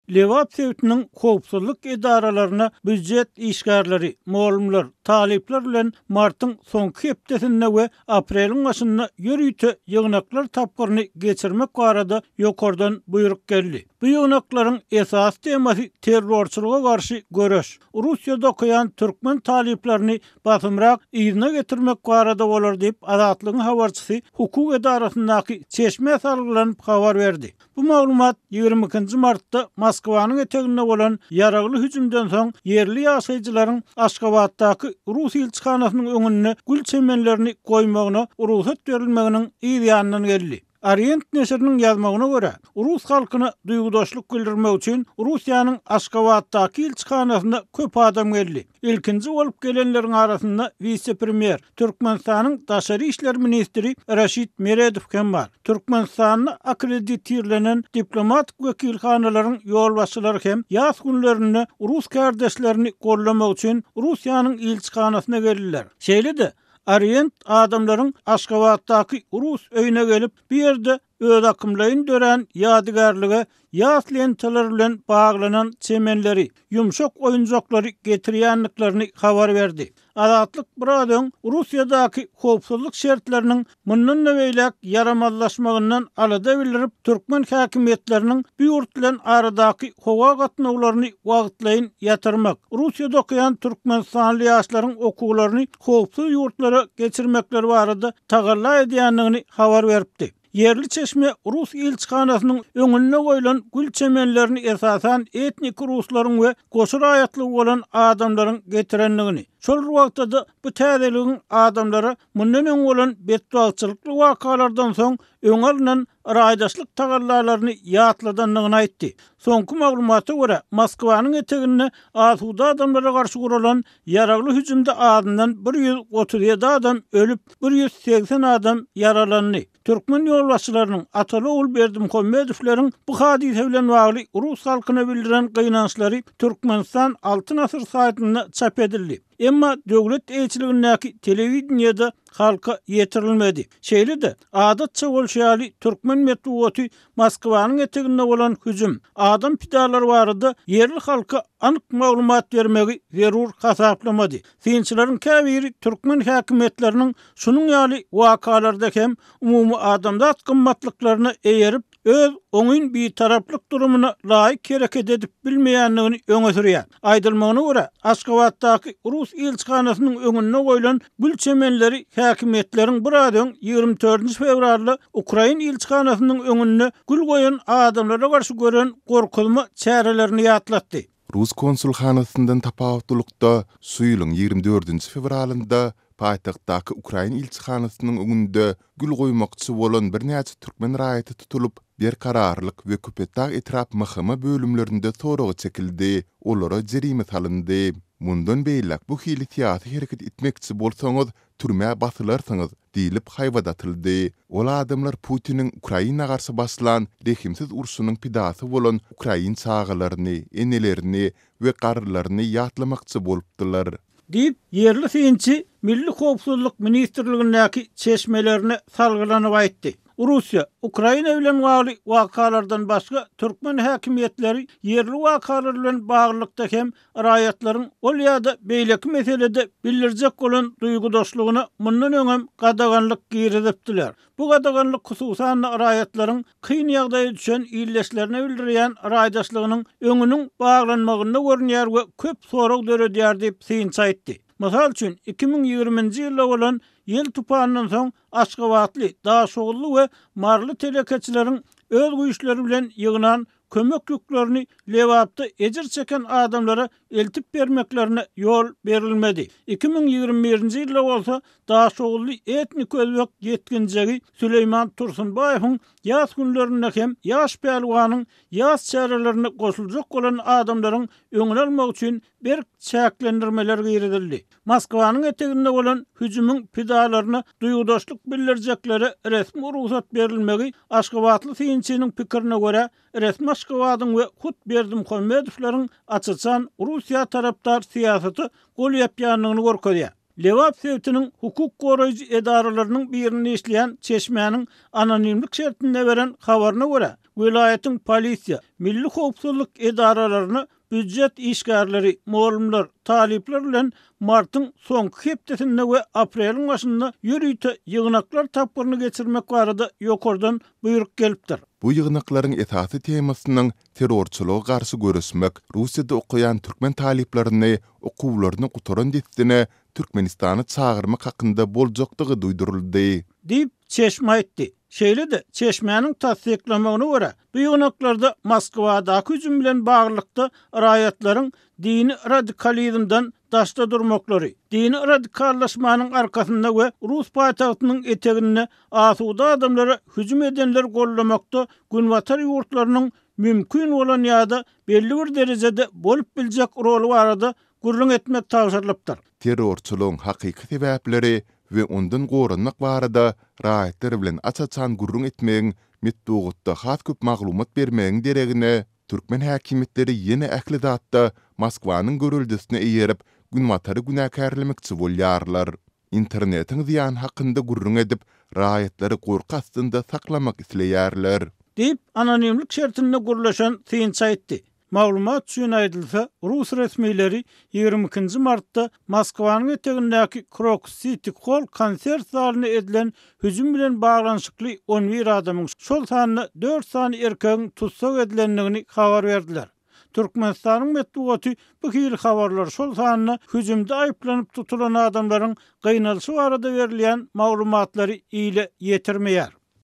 Lebap sebitiniň howpsuzlyk edaralaryna býujet işgärleri, mugallymlar, talyplar bilen martyň soňky hepdesinde we apreliň başynda ýörite ýygnaklar tapgyryny geçirmek barada ýokardan buýruk geldi. Bu ýygnaklaryň esasy temasy terrorçylyga garşy göreş, Russiýada okaýan türkmen talyplaryny basymrak yzyna getirmek barada bolar diýip, Azatlygyň habarçysy hukuk edarasyndaky çeşmä salgylanyp habar berdi. Bu maglumat 22 nji martda Moskwanyň eteginde bolan ýaragly hüjümden soň ýerli ýaşaýjylaryň Aşgabatdaky rus ilçihanasynyň öňünde gül çemenlerini goýmagyna rugsat berilmeginiň yz ýanyndan geldi. Orient neşiriniň ýazmagyna görä, rus halkyna duýgudaşlyk bildirmek üçin Russiýanyň Aşgabatdaky ilçihanasyna köp adam geldi. Ilkinji bolup gelenleriň arasynda wise-premýer, Türkmenistanyň daşary işler ministri Raşid Meredow hem bar. Türkmenistanda akkreditirlenen diplomatik wekilhanalaryň ýolbaşçylary hem ýas günlerinde rus kärdeşlerini goldamak üçin Russiýanyň ilçihanasyna geldiler. Şeýle-de, Orient adamlaryň Aşgabatdaky Rus öýüne gelip, bu ýerde özakymlaýyn dörän ýadygärlige ýas lentalary bilen baglanan çemenleri, ýumşak oýunjaklary getirýändiklerini habar berdi. Azatlyk biraz öň Russiýadaky howpsuzlyk şertleriniň mundan-da beýläk ýaramazlaşmagyndan alada bildirip, türkmen häkimiýetleriniň bu ýurt bilen aradaky howa gatnawlaryny wagtlaýyn ýatyrmak, Russiýada okaýan türkmenistanly ýaşlaryň okuwlaryny howpsuz ýurtlara geçirmekleri barada tagalla edýändigini habar beripdi. Ýerli çeşme rus ilçihanasynyň öňünde goýlan gül çemenlerini esasan etniki ruslaryň we goşa raýatlygy bolan adamlaryň getirendigini, şol bir wagtda-da bu täzeligiň adamlara mundan öň bolan betbagtçylykly wakalardan soň öňi alnan raýdaşlyk tagallalaryny ýatladandygyny aýtdy. Soňky maglumata görä, Moskwanyň eteginde asuda adamlara garşy guralan Ýaragly hüjümde azyndan 137 adam ölüp, 180 adam ýaralandy. Türkmen ýolbaşçylarynyň ataly-ogul Berdimuhamedowlaryň bu hadysa bilen bagly rus halkyna bildiren gynançlary Türkmenistan Altyn asyr saýtynda çap edildi. Emma döwlet eýeçiligindäki telewideniýede halka ýetirilmedi. Şeýle-de, adatça bolşy ýaly, türkmen metbugaty Moskwanyň eteginde bolan hüjüm, adam pidalary barada ýerli halka anyk maglumat bermegi zerur hasaplamady. Synçylaryň käbiri türkmen häkimiýetleriniň şunuň ýaly wakalarda hem umumy adamzat gymmatlyklaryna eýerip, öz oňyn bitaraplyk durumyna laýyk hereket edip bilmeýändigini öňe sürýär. Aýdylmagyna görä, Aşgabatdaky rus ilçihanasynyň öňünde goýlan gül çemenleri häkimiýetleriň biraz öň, 24 nji fewralda ukrain ilçihanasynyň öňünde gül goýan adamlara garşy gören gorkuzma çärelerini ýatlatdy. Rus konsulhanasyndan tapawutlylykda, şu ýylyň 24 nji fewralynda paýtagtdaky ukrain ilçihanasynyň öňünde gül goýmakçy bolan birnäçe türkmen raýaty tutulyp, Berkararlyk we Köpetdag etrap MHM bölümlerinde soraga çekildi, olara jerime salyndy. Mundan beýläk bu hili syýasy hereket etmekçi bolsaňyz, türmä basylarsyňyz diýlip haýbat atyldy. Ol adamlar Putiniň Ukraina garşy başlan rehimsiz urşunyň pidasy bolan ukrain çagalaryny, enelerini we garrylaryny ýatlamakçy bolupdylar. Diýip, ýerli synçy Milli howpsuzlyk ministrligindäki çeşmelerine salgylanyp aýtdy. Russiýa, Ukraina bilen bagly wakalardan başga türkmen häkimiýetleri ýerli wakalar bilen baglylykda hem raýatlaryň ol ýa-da beýleki meselede bildirjek bolan duýgudaşlygyna mundan öňem gadaganlyk girizipdiler. Bu gadaganlyk hususan-da raýatlaryň kyn ýagdaýa düşen ildeşlerine bildirýän raýdaşlygynyň öňüniň baglanmagynda görünýär we köp sorag döredýär diýip, synçy aýtdy. Mysal üçin, 2020-nji ýylda bolan ýel tupanyndan soň aşgabatly, daşoguzly we maryly telekeçileriň öz güýçleri bilen ýygnan kömek ýüklerini Lebapda ejir çeken adamlara eltip bermeklerine ýol berilmedi. 2021-nji ýylda bolsa daşoguzly etnik özbek ýetginjegi Süleýman Tursunbaýewiň ýas günlerinde hem ýaş pälwanyň ýas çärelerine goşuljak bolan adamlaryň öňüni almak üçin berk çäklendirmeler girizildi. Moskwanyň eteginde bolan hüjümiň pidalaryna duýgudaşlyk bildirjeklere resmi rugsat berilmegi aşgabatly synçynyň pikirine görä, resmi Aşgabadyň we hut Berdimuhamedowlaryň aç-açan Russiýa tarapdar syýasata gol ýapýandygyny görkezýär. Lebap sebitiniň hukuk goraýjy edaralarynyň birinde işleýän çeşmäniň anonimlik şertinde beren habaryna görä, welaýatyň polisiýa, milli howpsuzlyk edaralaryna býujet işgärleri, mugallymlar, talyplar bilen martyň soňky hepdesinde we apreliň başynda ýörite ýygnaklar tapgyryny geçirmek barada ýokardan buýruk gelipdir. Bu ýygnaklaryň esasy temasynyň terrorçylyga garşy göreşmek, Russiýada okaýan türkmen talyplaryny okuwlaryny gutaran dessine Türkmenistana çagyrmak hakynda boljakdygy duýduryldy. Diýip, çeşme aýtdy. Şeýle-de, çeşmäniň tassyklamagyna görä, bu ýygnaklarda Moskwadaky hüjüm bilen baglylykda raýatlaryň dini radikalizmden daşda durmaklary, dini radikallaşmanyň arkasynda we rus paýtagtynyň eteginde asuda adamlara hüjüm edenleri goldamakda günbatar ýurtlarynyň mümkin bolan ýa-da belli bir derejede bolup biljek roly barada gürrüň etmek tabşyrylypdyr. Terrorçylygyň hakyky sebäpleri we ondan goranmak barada raýatlar bilen aç-açan gürrüň etmegiň, metbugatda has köp maglumat bermegiň deregine, türkmen häkimiýetleri ýene ähli zatda Moskwanyň göreldesine eýerip, Günbatary günäkärlemekçi bolýarlar. Internetiň zyýany hakynda gürrüň edip, raýatlary gorky astynda saklamak isleýärler. Diýip, anonimlik şertinde gürleşen synçy aýtdy. Maglumat üçin aýdylsa, rus resmileri 22 nji martda Moskwanyň etegindäki Krokus Siti Holl konsert zalyna edilen hüjüm bilen baglanyşykly on bir adamyň, şol sanda dört sany erkegiň tussag edilendigini habar berdiler. Türkmenistanyň metbugaty bu hili habarlary, şol sanda hüjümde aýyplanyp tutulan adamlaryň gynalyşy barada berilýän maglumatlary ile ýetirmeýär.